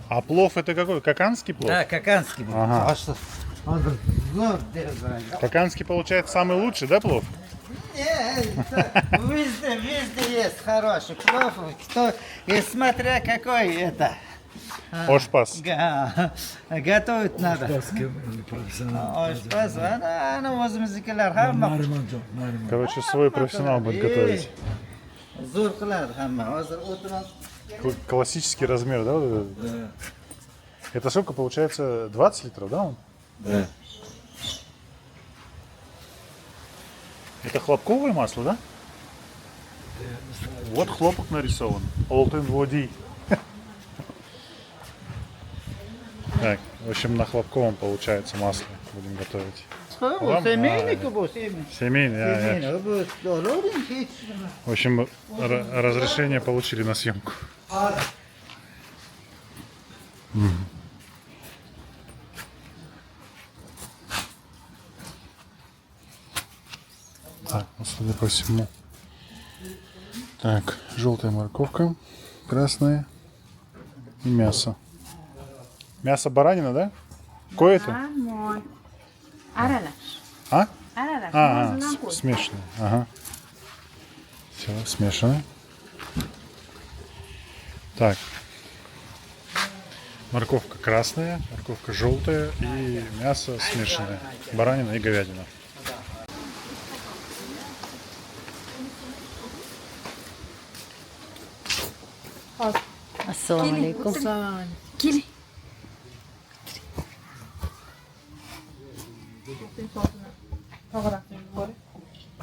А плов это какой? Кокандский плов? Да, кокандский bu. Aha. Hozir hozir zo'r deb. Кокандский получается самый лучший, да, плов? Не, это везде, везде есть хороший плов. Кто, и смотря какой это. Oshpaz. Готовить надо. Professional. Oshpaz, ana, ana o'zimiznikilar hamma. Narimanjon, Nariman. Короче, свой профессионал будет готовить. Zo'r qiladi hamma. Hozir o'tirib Классический размер, да? Вот этот? Да. Это сколько получается? 20 литров, да? Он? Да. Это хлопковое масло, да? Вот хлопок нарисован. Олтын Води. Так, в общем, на хлопковом получается масло. Будем готовить. Bu семейный bu, семейный. Семейный, а, я- Семейный bu olavering hech nima. В общем, разрешение получили на съемку. Так, ну, судя по всему. Так, желтая морковка, красная и мясо. Мясо баранина, да? Какое это? Mol. Aralash. А? Aralash. А, O'zidan qo'y. смешанное. Ага. Все, смешано. Так. Морковка красная, морковка желтая и мясо смешанное. Баранина и говядина. Assalomu alaykum. Keling.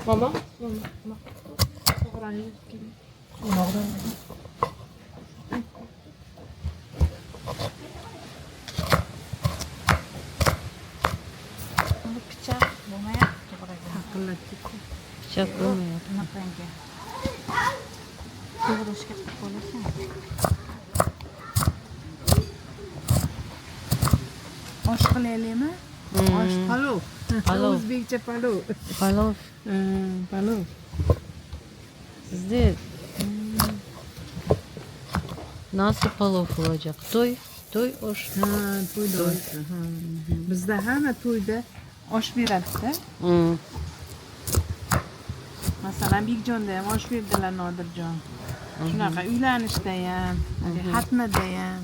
Mama, mama. Pichoq bo'lmayapti to'g'ragan. Pichoq bo'lmayapti. Bunaqangi. To'g'rashga qilib bo'lasan. Osh qilaylikmi? Osh palov. Palov. O'zbekcha palov. Palov Palov. sizda nasıl palov bo'lajak? To'y, to'y osh. Ha, to'yda osh. Ha. Bizda hamma to'yda osh beradi-da. Masalan, Bekjonda ham osh berdilar Nodirjon. Shunaqa uylanishda ham, xatmada ham.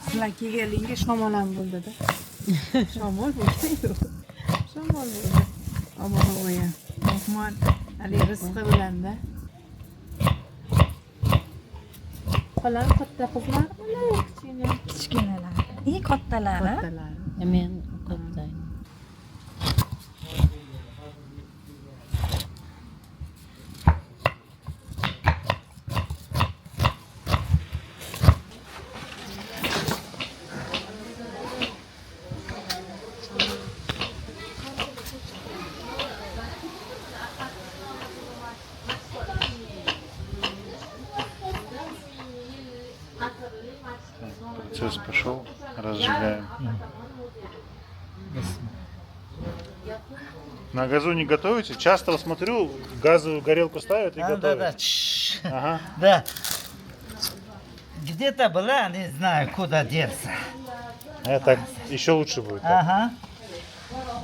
Sizlar kelganingga shamol ham bo'ldi-da. Shamol bo'lgan yo'q. Shamol bo'ldi. Ob-havo ham. Mehmon haligi rizqi bilanda. Xolam katta qizlar, ular kichkina Kichkinalar. Eng kattalari. kattalari. Men katta. Процесс пошел, разжигаем. На газу не готовите? Часто смотрю, газовую горелку ставят и Да, да, да. готовят. Чш. Ага. Да. Где-то была, не знаю, куда деться. Это так еще лучше будет. Так. Ага.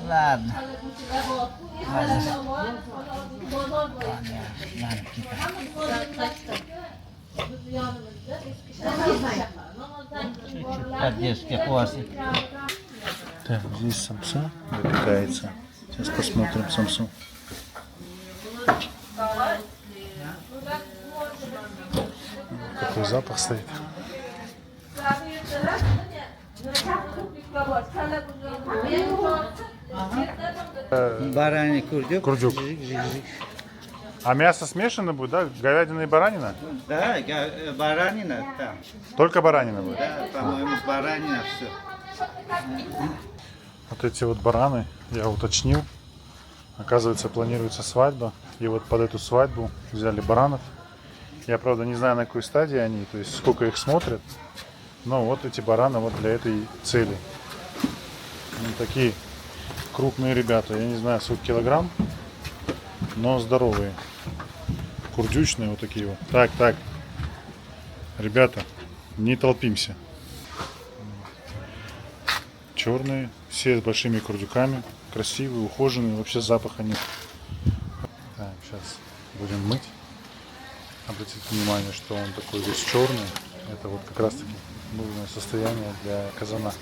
Ладно. Hozir. Чуть-чуть поддержки хватит. Так, здесь самса выпекается. Сейчас посмотрим самсу. Какой запах стоит. Бараний курдюк. Курдюк. Жик, жик, жик. А мясо смешано будет, да? Говядина и баранина? Да, баранина там. Только баранина будет? Да, по-моему, баранина все. Вот эти вот бараны, я уточнил. Оказывается, планируется свадьба. И вот под эту свадьбу взяли баранов. Я, правда, не знаю, на какой стадии они, то есть сколько их смотрят. Но вот эти бараны вот для этой цели. Они такие Крупные ребята, я не знаю, сколько килограмм, но здоровые. Курдючные вот такие вот. Так, так. Ребята, не толпимся. Черные, все с большими курдюками. Красивые, ухоженные, вообще запаха нет. Так, сейчас будем мыть. Обратите внимание, что он такой весь черный. Это вот как раз таки нужное состояние для казана.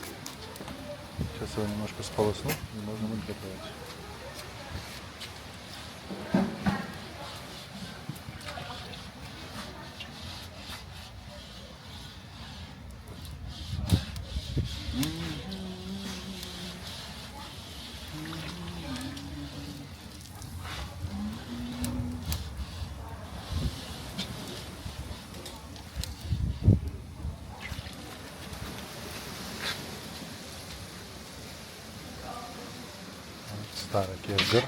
Сейчас его немножко сполосну и можно будет готовить. Старый кевзер.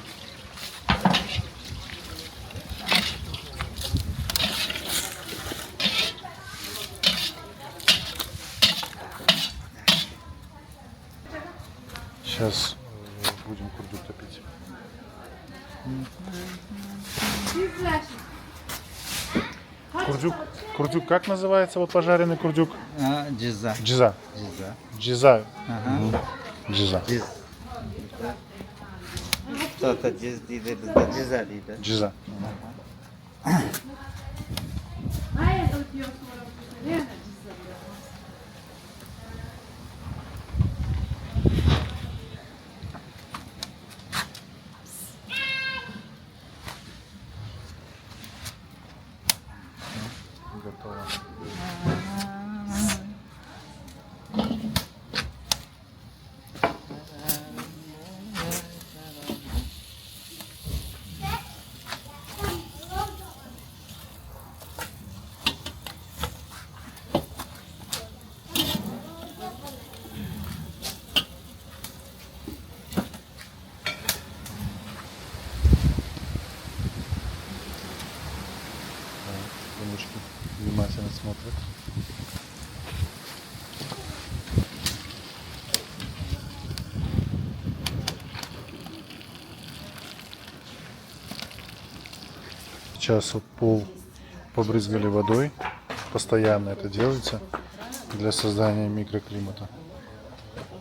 Сейчас будем курдюк топить. Курдюк, курдюк как называется? Вот пожаренный курдюк? Джиза. Джиза. Джиза. Джиза. Ага. Джиза. Кто-то джиз deydi, bizda jiza deydi. Джиза. Готово. Внучки внимательно смотрят. Сейчас вот пол побрызгали водой. Постоянно это делается для создания микроклимата.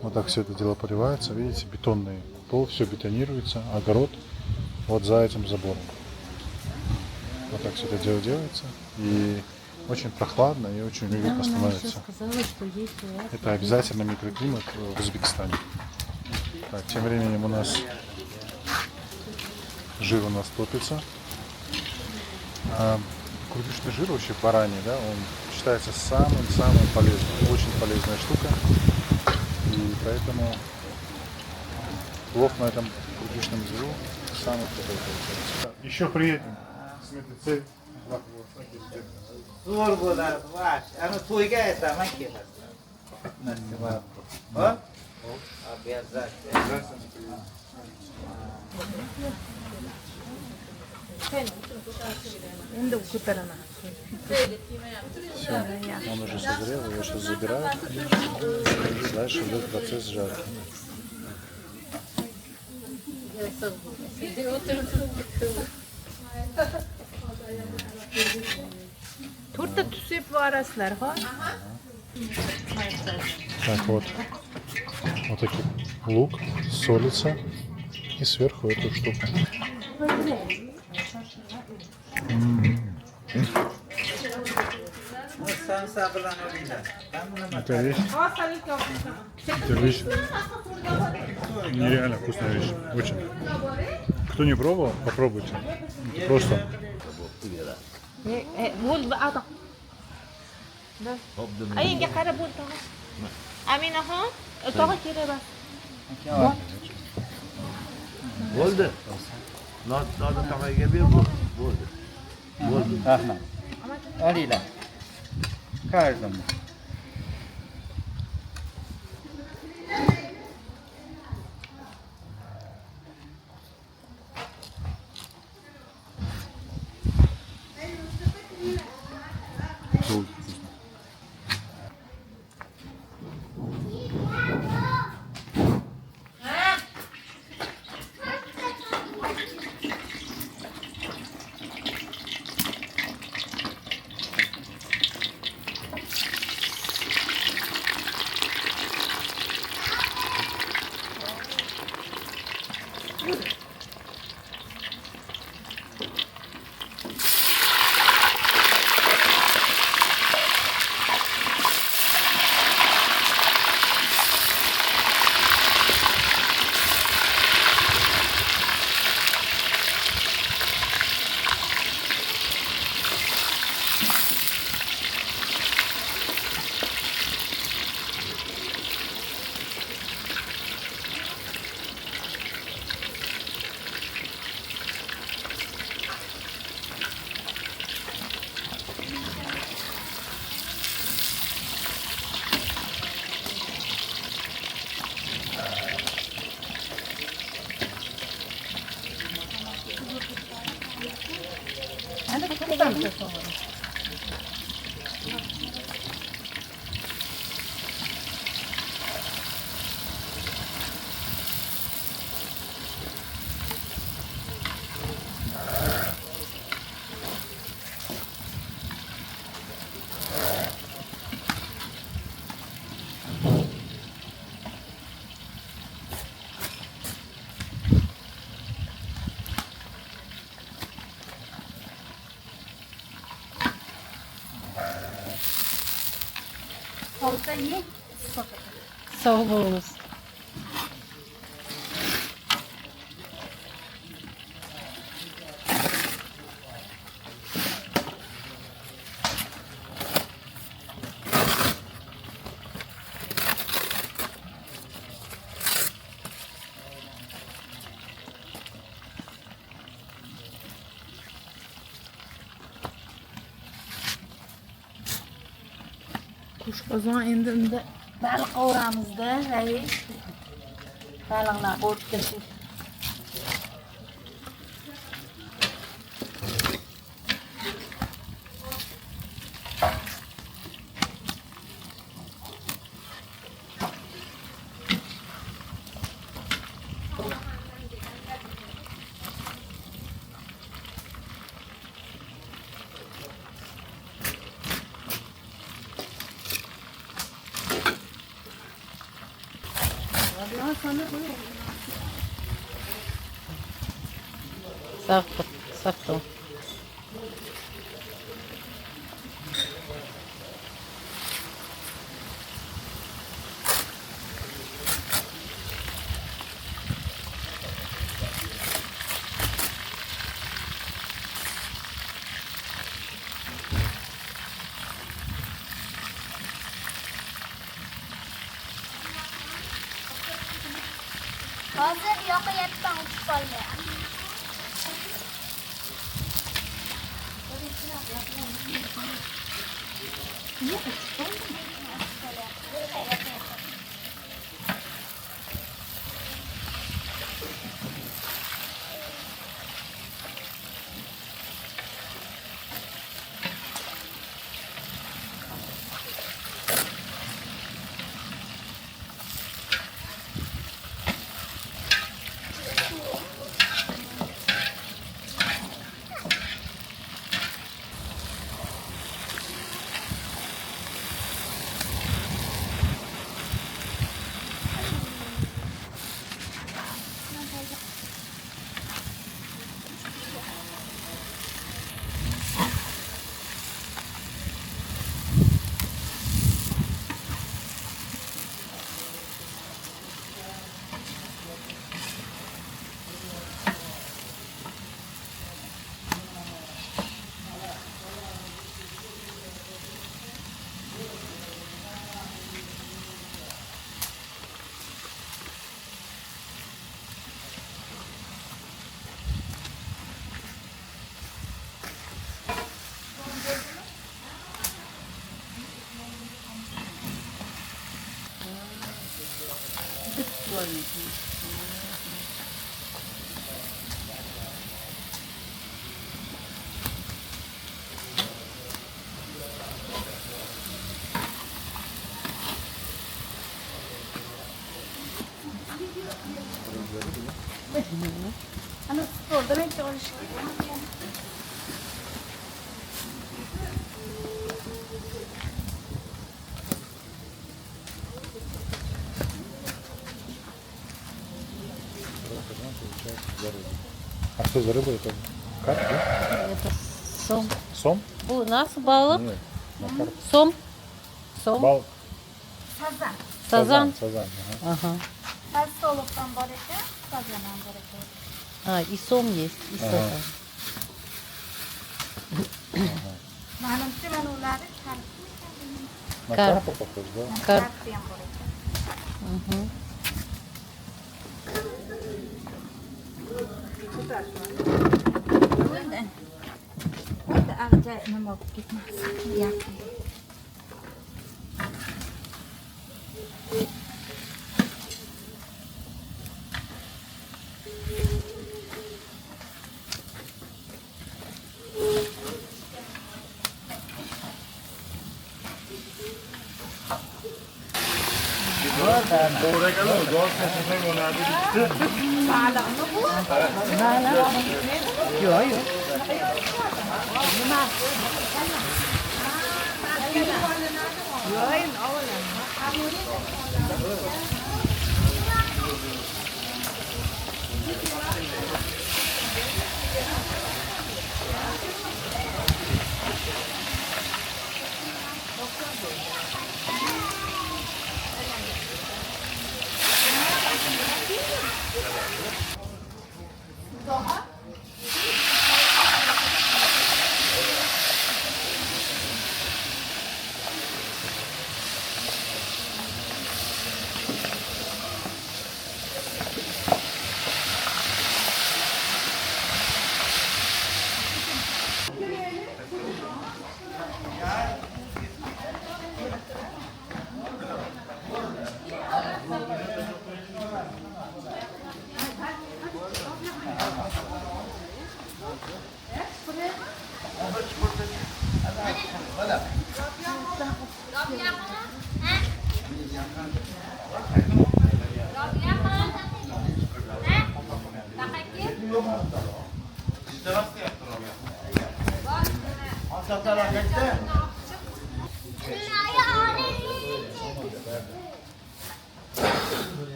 Вот так все это дело поливается. Видите, бетонный пол, все бетонируется. Огород вот за этим забором. Вот так все это дело делается. И очень прохладно и очень уютно Да, становится. Сказала, что есть у вас. Это обязательно микроклимат в Узбекистане. Так, тем временем у нас жир у нас топится. Курдючный жир вообще бараний, да, он считается самым-самым полезным. Очень полезная штука. И поэтому плов на этом курдючном жиру самый крутой получается. Еще приедем. Цель. Zo'r bo'ladi, vash. Ana to'yga aytaman kelasizlar. Nasib qilsa. Обязательно. Все, он уже созрел, его сейчас забирают. И дальше идет процесс жарки. To'rtta tuz sepib yuborasizlar, ha? Так вот, вот такой лук солится и сверху эту штуку. Это вещь. Это вещь. Нереально вкусная вещь. Очень. Кто не пробовал, попробуйте. Это просто. Bo'ldi. Nodi tog'ayga ber, bo'ldi. Bo'ldi. Rahmat. Olinglar. Каждому. Sog' bo'lamiz. Qo'shqozon endi unda baliq qovuramizda, rais. Baliqlar qovurib tursin. Sag doch. Hozir yoqayapman, uchib qolmayapti. Ana stolda bitta olish kerak. И он получается здоровый. А что за рыба это? Карп, да? Это сом. Сом? Bu nasıl balık? Нет, на карп. Som. Som. Бал. Sazan. Sazan. Сазан. Ага. Ага. Pastoluk ham bor ekan, sazan ham bor ekan. А, и сом есть, и Ага. сазан. Manimcha mana ularni karp. На Карп. карпа похож, да? Карп. Karpi ham bor ekan. Мгм. Bo'ldi. Bo'ldi, ag'ja nima bo'lib ketmasin. Yaqin. Yo'q, yo'q.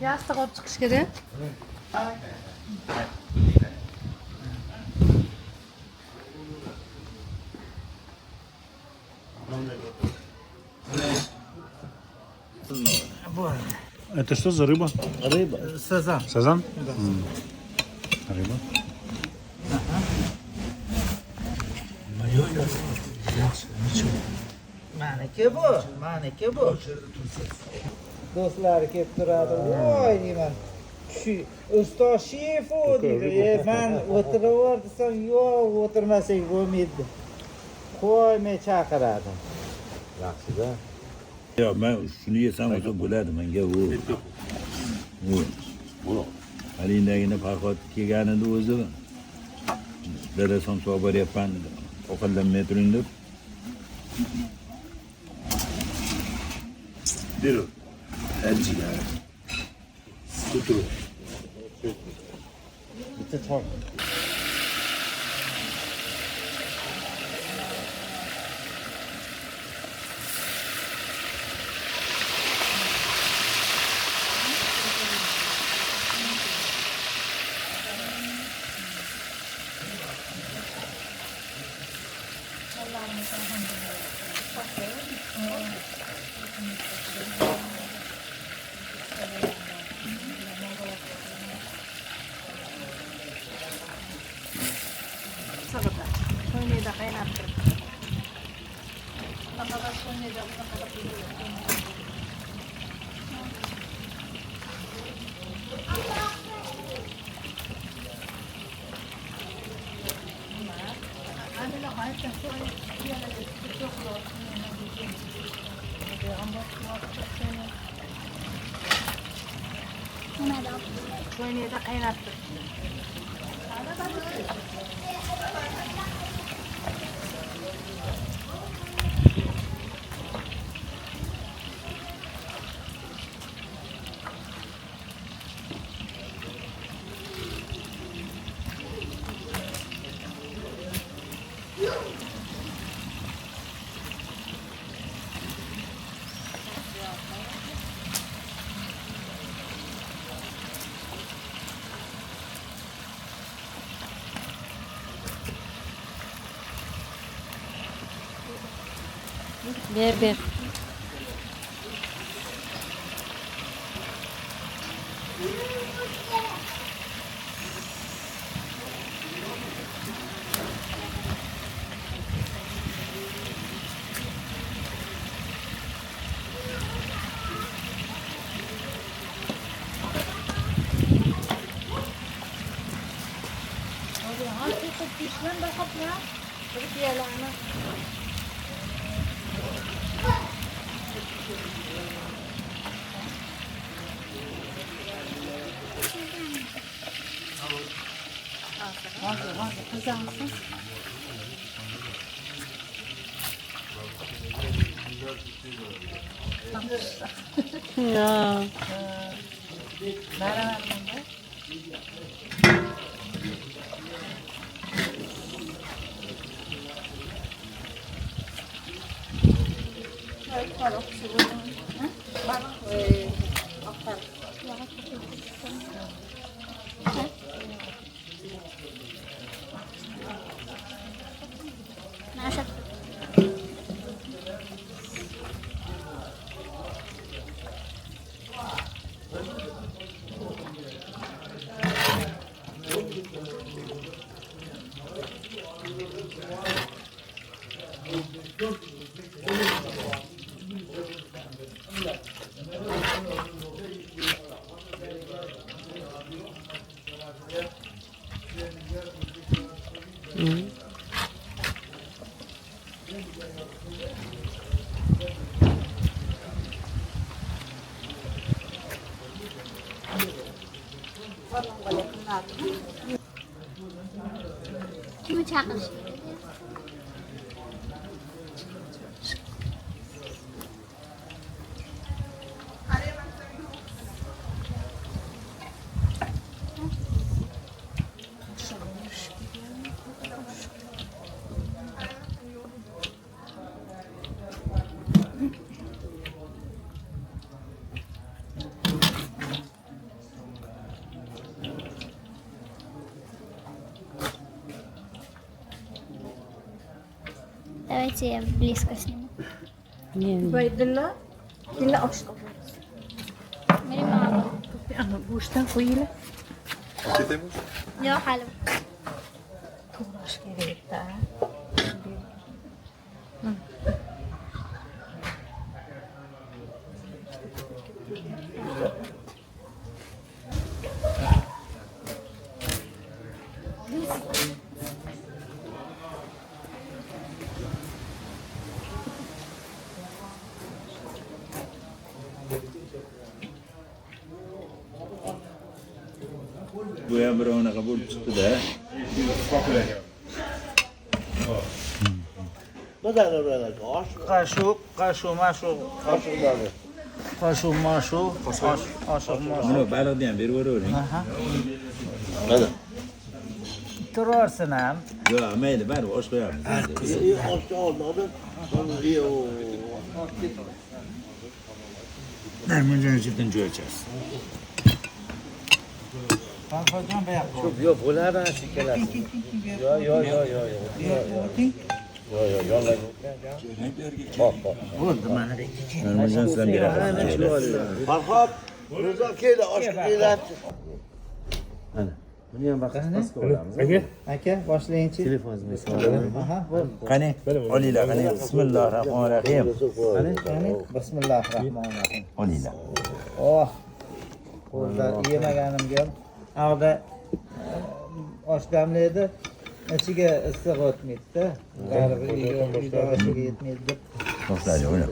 Yostiq olib chiqish kerak. Это что за рыба? Рыба. Sazan. Сазан? Да. Рыба. Maniki bu, maniki bu. Do'stlari kelib turadi. Voy deyman. Shu ustoz shefu deydi. E, man o'tiraver desam, yo'q, o'tirmasak bo'lmaydi. Qo'ymay chaqiradi. Yaxshi-da. Yo'q, men shuni yesam o'zi bo'ladi menga u. U. Halindagina Farhod kelganida o'zi dada somsa olib boryapman, ovqatlanmay turing deb. Bitta tort. Choynakda qaynab turibdi. Bunaqa choynakda bunaqa Choynakda qaynab turibdi. Ber, ber. Ya. Kimni chaqirish kerak? Давайте я близко сниму. Ubaydulla, Kela osh. Meni mama. Ana go'shtdan qo'yinglar. Yo'q hali. To'g'rash kerak-da. Bu ham bir anaqa bo'lib chiqdi-da. Qashuq, qashuq, mashuq, qashuq, mashuq, oshiq, mashuq. Buni baliqni ham berib yuboravering. Turarsin ham. Yo'q, mayli, baribir osh qo'yamiz. Narmanjon chetdan joy ochasiz. Farhodjon bu yoqqa. Yo'q, bo'ladi ana shu ikkalasi. Yo'q, yo'q, yo'q, yo'q, yo'q. Yo'q, yo'q, yonlar. Bor, bor. Bo'ldi mana. Narmanjon siz ham berasiz. Farhod, Mirzo keldi, oshga kelyapti. Ana, buni ham pastga olamiz. Aka, boshlangchi. Telefoningizni Aha, bo'ldi. Qani, olinglar, qani. Bismillahirrohmanirrohim. Qani, qani. Bismillahirrohmanirrohim. Olinglar. Oh. Qo'lda yemaganimga ham ag'da osh damlaydi. Ichiga issiq o'tmaydi-da. Baribir uyda oshiga yetmaydi deb. To'xtaylik, o'ylab.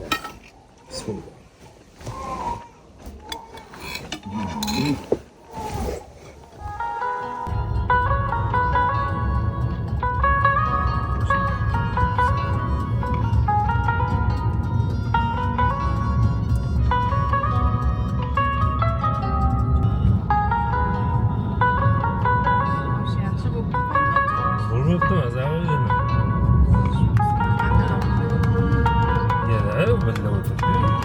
Yaxshi bo'pti. Bo'lmabdi mazami. Yana birga o'tirdi.